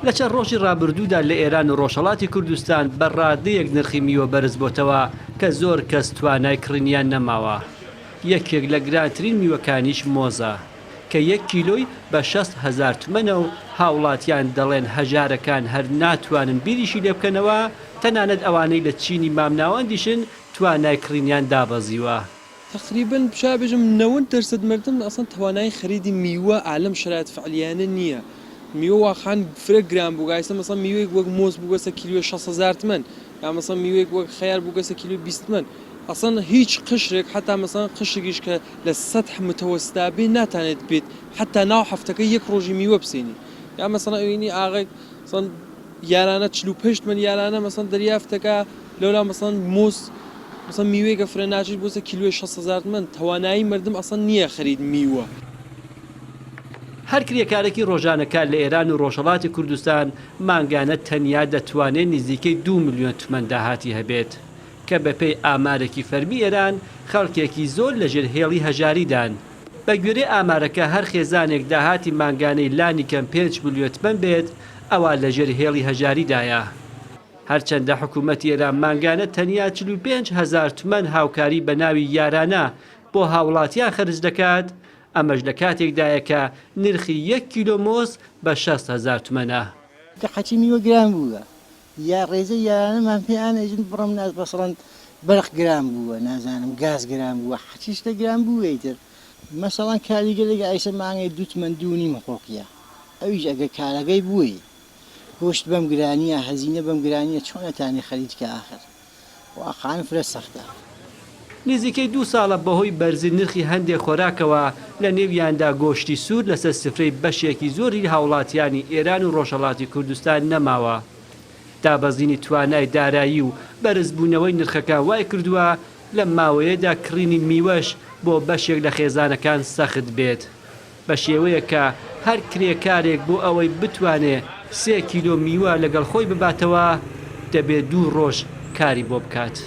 لە چەند ڕۆژی ڕابردوودا لە ئێران و ڕۆژهەڵاتی کوردستان بە ڕادەیەک نرخی میوە بەرز بۆتەوە کە زۆر کەس توانای کڕینیان نەماوە. یەکێک لە گرانترین میوەکانیش مۆزە کە یەک کیلۆی بە 60 هەزار تمەنە و هاوڵاتیان دەڵێن هەژارەکان هەر ناتوانن بیریشی لێبکەنەوە، تەنانەت ئەوانەی لە چینی مامناوەندیشن توانای کڕینیان دابەزیوە. تەقریبەن شاید بێژم نەوەد دەرسەد مەردم ئەسڵەن تەوانایی خەریدی میوە ئا لەم شەرایت فعلیانە نییە. میوە واقعەن فرە گران بووگە ئیسە مەسەڵەن میوەیگ وەک مۆز بووگەسە کیلوێ 60 هەزار تمەن یا مەسەڵەن میوەیگ وەک خەیار بووگەسە کیلوێ 20 تمەن ئەسڵەن هیچ قشرێک حەتا مەسەڵەن قشرگیش کە لە سەتح متەوەستا بێ ناتانێت بێت حەتا ناو هەفتەکە یەک ڕۆژی میوە بسێنی یا مەسەڵەن ئەوینی ئاغەیگ مەسەڵەن یارانە 45 تمەن یارانە مەسەڵەن دەریافتەکە لەولا مەسەڵەن مۆز مەسەڵەن میوەیگە فرە ناچیش بووسە کیلوێ 60 هەزار تمەن تەوانایی مەردم ئەسڵەن نییە خەرید میوە. هەر کرێکارێکی ڕۆژانەکار لە ئێران و ڕۆژهەڵاتی کوردستان مانگانە تەنیا دەتوانێت نزیکەی دوو ملیۆن تمەن داهاتی هەبێت کە بەپێی ئامارێکی فەرمی ئێران خەڵکێکی زۆر لەژێر هێڵی هەژاریدان. بەگوێرەی ئامارەکە هەر خێزانێک داهاتی مانگانەی لانیکەم 5 ملیۆن تمەن بێت ئەوا لەژێر هێڵی هەژاریدایە. هەرچەندە حکوومەتی ئێران مانگانە تەنیا 45 هەزار تمەن هاوکاری بە ناوی یارانە بۆ هاوڵاتیان خەرج دەکات، ئەمەش لە کاتێکدایە کە نرخی یەک کیلۆ مۆز بە 60 هەزار تمەنە. حەچی میوە گران بووە یا ڕێژەی یارانەمان پێ ئانێژن بڕم ناز بەسەڵەن بەرق گران بووە نازانم گاز گران بووە حەچی شتە گران بووە ئیتر مەسەڵەن کاریگەرێک ئایسە مانگێ دوو تمەن دوو نیم حقوقیە ئەویش ئەگەر کارەگەی بووی گۆشت بەم گرانیە هەزینە بەم گرانیە چۆن ئەتانی خەریج کە ئاخر واقعەن فرە سەختە. نزیکەی دوو ساڵە بەهۆی بەرزی نرخی هەندێک خۆراکەوە لە نێویاندا گۆشتی سوور لەسەر سفرەی بەشێکی زۆری هاوڵاتیانی ئێران و ڕۆژهەڵاتی کوردستان نەماوە. دابەزینی توانای دارایی و بەرزبوونەوەی نرخەکان وایکردووە لەم ماوەیەدا کڕینی میوەش بۆ بەشێک لە خێزانەکان سەخت بێت. بە شێوەیەک کە هەر کرێکارێک بۆ ئەوەی بتوانێ سێ کیلۆ میوە لەگەڵ خۆی بباتەوە، دەبێ دوو ڕۆژ کاری بۆ بکات.